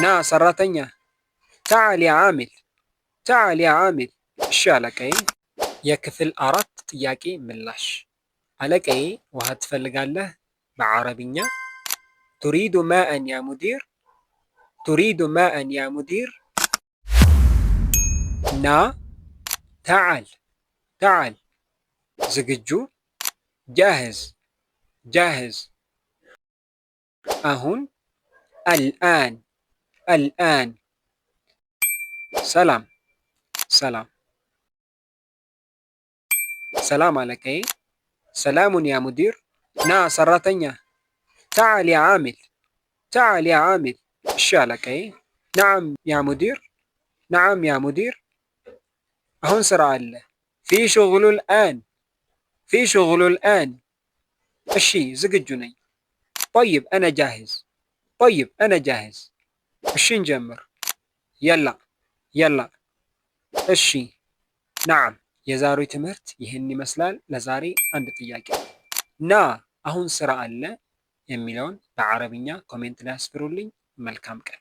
ና ሰራተኛ። تعال يا عامل፣ تعال يا عامل። እሺ አለቃዬ። የክፍል 4 ጥያቄ ምላሽ። አለቃዬ ውሃ ትፈልጋለህ? በዓረብኛ تريد ماء يا مدير፣ تريد ماء يا مدير። ና تعال፣ تعال። ዝግጁ جاهز፣ جاهز። አሁን الآن፣ الآن። ሰላም፣ ሰላም። ሰላም አለቃዬ። سلام يا مدير። ና ሰራተኛ። تعال يا عامل፣ تعال يا عامل። እሺ አለቃዬ። نعم يا مدير፣ نعم يا مدير። አሁን ስራ አለ። في شغل الآن፣ في شغل الآن። እሺ ዝግጁ ነኝ። طيب أنا جاهز፣ طيب أنا جاهز። እሺ እንጀምር። يلا፣ يلا። እሺ نعم። የዛሬው ትምህርት ይህን ይመስላል። ለዛሬ አንድ ጥያቄ፣ ና አሁን ስራ አለ የሚለውን በዓረብኛ comment ላይ አስፍሩልኝ። መልካም ቀን።